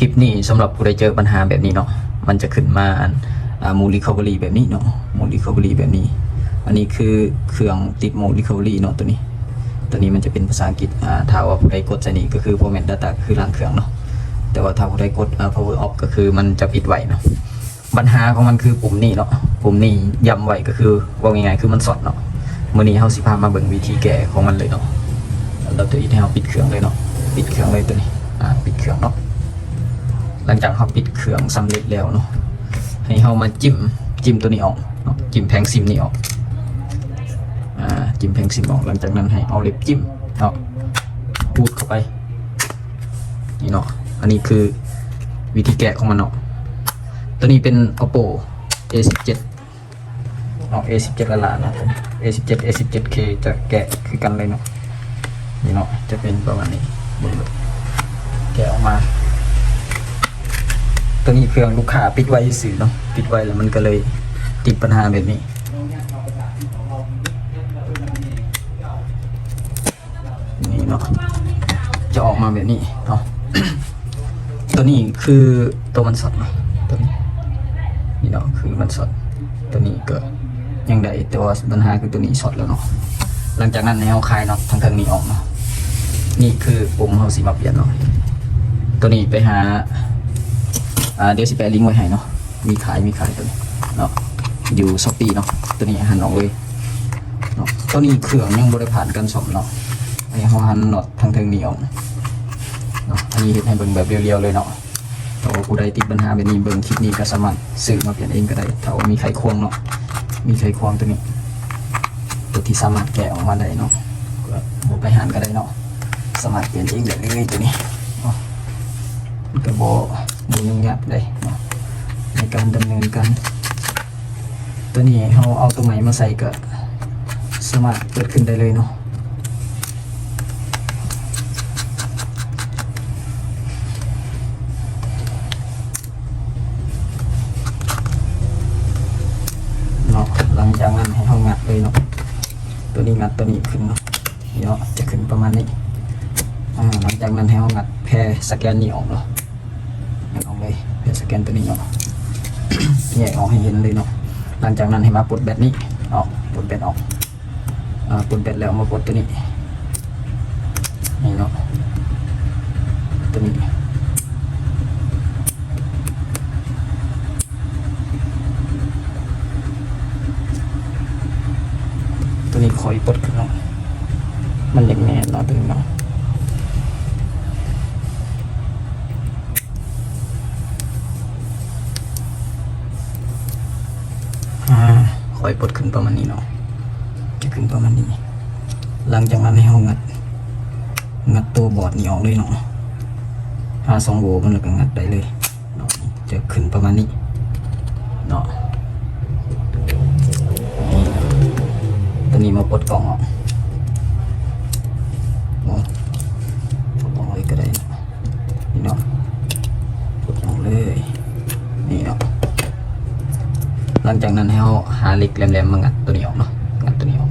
ຄລິບນີ້ສຳລັບຜູ້ໃດເຈີບັນຫາແບບນີ້ເນາະ ມັນຈະຂຶ້ນມາອັນ ອ່າ ໂໝດ recovery ແບບນີ້ເນາະ ໂໝດ recovery ແບບນີ້. ອັນນີ້ຄືເຄື່ອງຕິດໂໝດ recovery ເນາະ ໂຕນີ້ ໂຕນີ້ມັນຈະເປັນພາສາອັງກິດ. ອ່າ ຖ້າວ່າຜູ້ໃດກົດໃສ່ນີ້ກໍຄື format data ກໍຄືລ້າງເຄື່ອງເນາະ ແຕ່ວ່າຖ້າຜູ້ໃດກົດ ອ່າ power off ກໍຄືມັນຈະປິດໄວ້ເນາະ. ບັນຫາຂອງມັນຄືປຸ່ມນີ້ເນາະ ປຸ່ມນີ້ຢ້ຳໄວ້ກໍຄື ເວົ້າງ່າຍໆ ຄືມັນຊັອດເນາະ. ມື້ນີ້ເຮົາຊິພາມາເບິ່ງວິທີແກ້ຂອງມັນເລີຍເນາະ. ເລີ່ມຕົ້ນເຮົາປິດເຄື່ອງເລີຍເນາະ ປິດເຄື່ອງເລີຍໂຕນີ້ ອ່າ ປິດເຄື່ອງເນາະ. ຫຼັງຈາກເຮົາປິດເຄື່ອງສຳເລັດແລ້ວເນາະ ໃຫ້ເຮົາມາຈິ້ມ ຈິ້ມໂຕນີ້ອອກເນາະ ຈິ້ມແຜງຊິມນີ້ອອກ ອ່າ ຈິ້ມແຜງຊິມອອກ. ຫຼັງຈາກນັ້ນໃຫ້ເອົາເລັບຈິ້ມເນາະ ຂູດເຂົ້າໄປ ນີ້ເນາະ. ອັນນີ້ຄືວິທີແກະຂອງມັນເນາະ. ໂຕນີ້ເປັນ Oppo A ສິບເຈັດ ເນາະ A ສິບເຈັດລ້ານໆ ເນາະ A ສິບເຈັດ A ສິບເຈັດ K ຈະແກະຄືກັນເລີຍເນາະ. ນີ້ເນາະ ຈະເປັນປະມານນີ້ ເບິ່ງເດີ ແກະອອກມາ. ໂຕນີ້ເຄື່ອງລູກຄ້າປິດໄວ້ຊື່ເນາະ ປິດໄວ້ແລ້ວມັນກໍເລີຍຕິດບັນຫາແບບນີ້. ນີ້ເນາະ ຈະອອກມາແບບນີ້ເນາະ. ໂຕນີ້ຄືໂຕມັນຊັອດເນາະ ໂຕນີ້ ນີ້ເນາະ ຄືມັນຊັອດ. ໂຕນີ້ກໍຍັງໄດ້ ແຕ່ວ່າບັນຫາຄືໂຕນີ້ຊັອດແລ້ວເນາະ. ຫຼັງຈາກນັ້ນໃຫ້ເຮົາຄາຍນັອດທາງເທິງນີ້ອອກເນາະ. ນີ້ຄືປຸ່ມເຮົາຊິມາປ່ຽນເນາະ. ໂຕນີ້ໄປຫາ ອ່າ ດຽວຊິແປລິ້ງໄວ້ໃຫ້ເນາະ. ມີຂາຍ ມີຂາຍໂຕນີ້ເນາະ ຢູ່ Shopee ເນາະ. ໂຕນີ້ຫັນອອກເລີຍເນາະ. ໂຕນີ້ເຄື່ອງຍັງບໍ່ໄດ້ຜ່ານການສ້ອມເນາະ. ໃຫ້ເຮົາຫັນນັອດທາງເທິງນີ້ອອກເນາະ. ອັນນີ້ເຮັດໃຫ້ເບິ່ງແບບລຽວໆເລີຍເນາະ. ຖ້າວ່າຜູ້ໃດຕິດບັນຫາແບບນີ້ ເບິ່ງຄລິບນີ້ກໍສາມາດຊື້ມາປ່ຽນເອງກໍໄດ້ ຖ້າວ່າມີໄຂຄວງເນາະ. ມີໄຂຄວງໂຕນີ້ ໂຕທີ່ສາມາດແກະອອກມາໄດ້ເນາະ. ກໍບໍ່ໄປຮ້ານກໍໄດ້ເນາະ ສາມາດປ່ຽນເອງໄດ້ເລີຍໂຕນີ້ເນາະ. ມັນກໍບໍ່ ບໍ່ຫຍຸ້ງຍາກໃດເນາະ ໃນການດຳເນີນການ. ໂຕນີ້ເຮົາເອົາໂຕໃໝ່ມາໃສ່ກໍສາມາດເປີດຂຶ້ນໄດ້ເລີຍເນາະ. ເນາະ ຫຼັງຈາກນັ້ນໃຫ້ເຮົາງັດເລີຍເນາະ. ໂຕນີ້ງັດໂຕນີ້ຂຶ້ນເນາະ. ເນາະ ຈະຂຶ້ນປະມານນີ້. ອ່າ ຫຼັງຈາກນັ້ນໃຫ້ເຮົາງັດແຜ່ສະແກນນີ້ອອກເນາະ. ແຍກອອກເລີຍ ແຜ່ສະແກນໂຕນີ້ເນາະ ແຍກອອກໃຫ້ເຫັນເລີຍເນາະ. ຫຼັງຈາກນັ້ນໃຫ້ມາປົດແບັດນີ້ອອກ ປົດແບັດອອກ. ອ່າ ປົດແບັດແລ້ວມາປົດໂຕນີ້ ນີ້ເນາະ ໂຕນີ້ ໂຕນີ້ຄ່ອຍປົດຂຶ້ນເນາະ ມັນຢາກແໜ້ນເນາະ ໂຕນີ້ເນາະ. ອ່າ ຄ່ອຍປົດຂຶ້ນປະມານນີ້ເນາະ ຈະຂຶ້ນປະມານນີ້. ຫຼັງຈາກນັ້ນໃຫ້ເຮົາງັດ ງັດໂຕບອດນີ້ອອກເລີຍເນາະ ຫາຊ່ອງໂຫວ່ມັນ ແລ້ວກໍງັດໄດ້ເລີຍເນາະ. ຈະຂຶ້ນປະມານນີ້ເນາະ. ນີ້ ໂຕນີ້ມາປົດກ່ອງອອກເນາະ ປົດອອກເລີຍກໍໄດ້ເນາະ. ນີ້ເນາະ ປົດອອກເລີຍ ນີ້ເນາະ. ຫຼັງຈາກນັ້ນໃຫ້ເຮົາຫາເຫຼັກແຫຼມໆມາງັດໂຕນີ້ອອກເນາະ ງັດໂຕນີ້ອອກ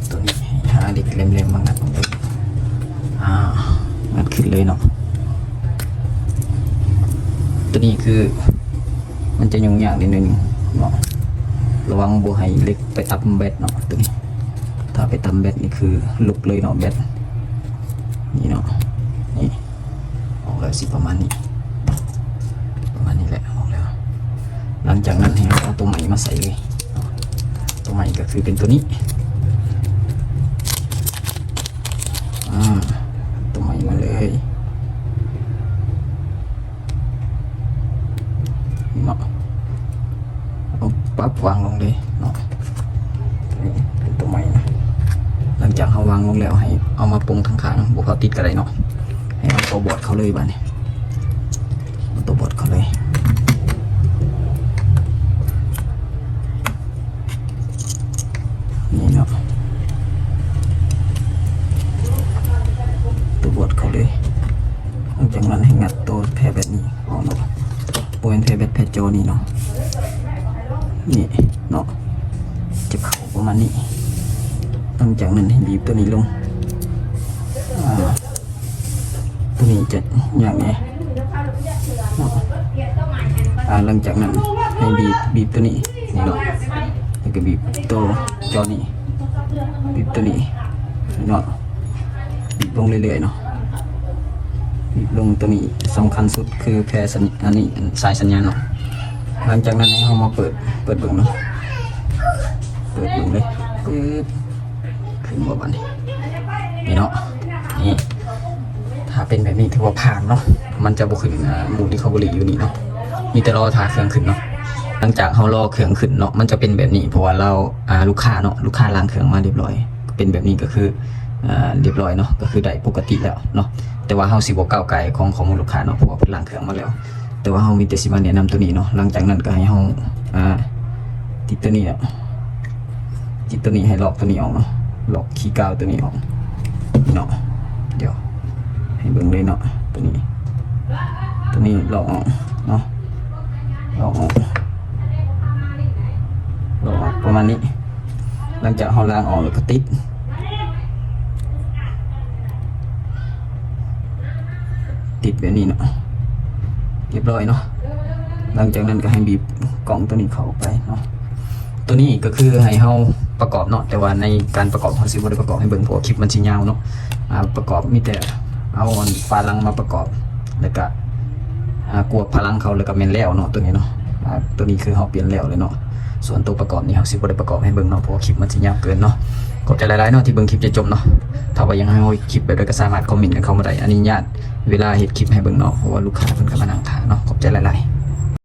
ໂຕນີ້ໃຫ້ຫາເຫຼັກແຫຼມໆມາງັດອອກເລີຍ. ອ່າ ງັດຂຶ້ນເລີຍເນາະ. ໂຕນີ້ຄືມັນຈະຫຍຸ້ງຍາກນິດໜຶ່ງເນາະ ລະວັງບໍ່ໃຫ້ເຫຼັກໄປຕຳແບັດເນາະ ໂຕນີ້. ຖ້າໄປຕຳແບັດນີ້ຄືຫຼຸດເລີຍເນາະ ແບັດ ນີ້ເນາະ ນີ້ ອອກແລ້ວຊິປະມານນີ້ ປະມານນີ້ແຫຼະ ອອກແລ້ວ. ຫຼັງຈາກນັ້ນໃຫ້ເຮົາເອົາໂຕໃໝ່ມາໃສ່ເລີຍເນາະ ໂຕໃໝ່ກໍຄືເປັນໂຕນີ້ ອ່າ ໂຕໃໝ່ມາເລີຍ. ເນາະ ເອົາປັບວາງລົງເລີຍເນາະ ເປັນໂຕໃໝ່ນະ. ຫຼັງຈາກເຮົາວາງລົງແລ້ວ ໃຫ້ເອົາມາປົງທາງຂ້າງ ບໍ່ເຂົ້າຕິດກໍໄດ້ເນາະ ໃຫ້ເອົາໂຕບອດເຂົ້າເລີຍບາດນີ້ ເອົາໂຕບອດເຂົ້າເລີຍ. ນີ້ເນາະ ໂຕບອດເຂົ້າເລີຍ. ຫຼັງຈາກນັ້ນໃຫ້ງັດໂຕແຜ່ແບັດນີ້ອອກເນາະ ບໍ່ແມ່ນແຜ່ແບັດ ແຜ່ຈໍນີ້ເນາະ ນີ້ເນາະ ຈະເຂົ້າປະມານນີ້. ຫຼັງຈາກນັ້ນໃຫ້ບີບໂຕນີ້ລົງ ອ່າ ນີ້ຈະຍາກແດ່ເນາະ. ອ່າ ຫຼັງຈາກນັ້ນໃຫ້ບີບ ບີບໂຕນີ້ ນີ້ເນາະ ແລ້ວກໍບີບໂຕຈໍນີ້ ບີບໂຕນີ້ເນາະ ບີບລົງເລື້ອຍໆເນາະ ບີບລົງໂຕນີ້. ສຳຄັນສຸດຄືແຜ່ສັນ ອັນນີ້ ສາຍສັນຍານເນາະ. ຫຼັງຈາກນັ້ນໃຫ້ເຮົາມາເປີດ ເປີດເບິ່ງເນາະ ເປີດເບິ່ງເລີຍ ປຶບ ຂຶ້ນບໍ່ບັດນີ້ ນີ້ເນາະ ນີ້ ຖ້າເປັນແບບນີ້ຖືວ່າຜ່ານເນາະ ມັນຈະບໍ່ຂຶ້ນ ອ່າ ບູດຣີຄັບເວີຣີຢູ່ນີ້ເນາະ ມີແຕ່ລໍຖ້າເຄື່ອງຂຶ້ນເນາະ. ຫຼັງຈາກເຮົາລໍເຄື່ອງຂຶ້ນເນາະ ມັນຈະເປັນແບບນີ້ ເພາະວ່າລາວ ອ່າ ລູກຄ້າເນາະ ລູກຄ້າລ້າງເຄື່ອງມາຮຽບຮ້ອຍ ເປັນແບບນີ້ກໍຄື ອ່າ ຮຽບຮ້ອຍເນາະ ກໍຄືໄດ້ປົກກະຕິແລ້ວເນາະ. ແຕ່ວ່າເຮົາຊິບໍ່ກ້າວໄກ່ຂອງ ຂອງລູກຄ້າເນາະ ເພາະວ່າເພິ່ນລ້າງເຄື່ອງມາແລ້ວ. ແຕ່ວ່າເຮົາມີແຕ່ຊິມາແນະນຳໂຕນີ້ເນາະ. ຫຼັງຈາກນັ້ນກໍໃຫ້ເຮົາ ອ່າ ຕິດໂຕນີ້ເນາະ ຕິດໂຕນີ້ ໃຫ້ລອກໂຕນີ້ອອກເນາະ ລອກຄີກາວໂຕນີ້ອອກເນາະ. ດຽວໃຫ້ເບິ່ງເລີຍເນາະ ໂຕນີ້ ໂຕນີ້ລອກອອກເນາະ ລອກອອກ ລອກອອກປະມານນີ້. ຫຼັງຈາກເຮົາລ້າງອອກແລ້ວກໍຕິດ ຕິດແບບນີ້ເນາະ ຮຽບຮ້ອຍເນາະ. ຫຼັງຈາກນັ້ນກໍໃຫ້ບີບກ່ອງໂຕນີ້ເຂົ້າໄປເນາະ. ໂຕນີ້ກໍຄືໃຫ້ເຮົາປະກອບເນາະ ແຕ່ວ່າໃນການປະກອບເຮົາຊິບໍ່ໄດ້ປະກອບໃຫ້ເບິ່ງ ເພາະວ່າຄລິບມັນຊິຍາວເນາະ. ອ່າ ປະກອບມີແຕ່ເອົາອັນຝາຫຼັງມາປະກອບ ແລ້ວກະ ອ່າ ກວບຝາຫຼັງເຂົ້າ ແລ້ວກະແມ່ນແລ້ວເນາະ ໂຕນີ້ເນາະ. ອ່າ ໂຕນີ້ຄືເຮົາປ່ຽນແລ້ວເລີຍເນາະ. ສ່ວນໂຕປະກອບນີ້ເຮົາຊິບໍ່ໄດ້ປະກອບໃຫ້ເບິ່ງເນາະ ເພາະວ່າຄລິບມັນຊິຍາວເກີນເນາະ. ຂອບໃຈຫຼາຍໆເນາະທີ່ເບິ່ງຄລິບຈົນຈົບເນາະ. ຖ້າວ່າຢາກໃຫ້ເຮົາເຮັດຄລິບແບບໃດກໍສາມາດຄອມເມັນກັນເຂົ້າມາໄດ້ ອະນຸຍາດເວລາເຮັດຄລິບໃຫ້ເບິ່ງເນາະ ເພາະວ່າລູກຄ້າເພິ່ນກໍມານັ່ງຖ້າເນາະ. ຂອບໃຈຫຼາຍໆ.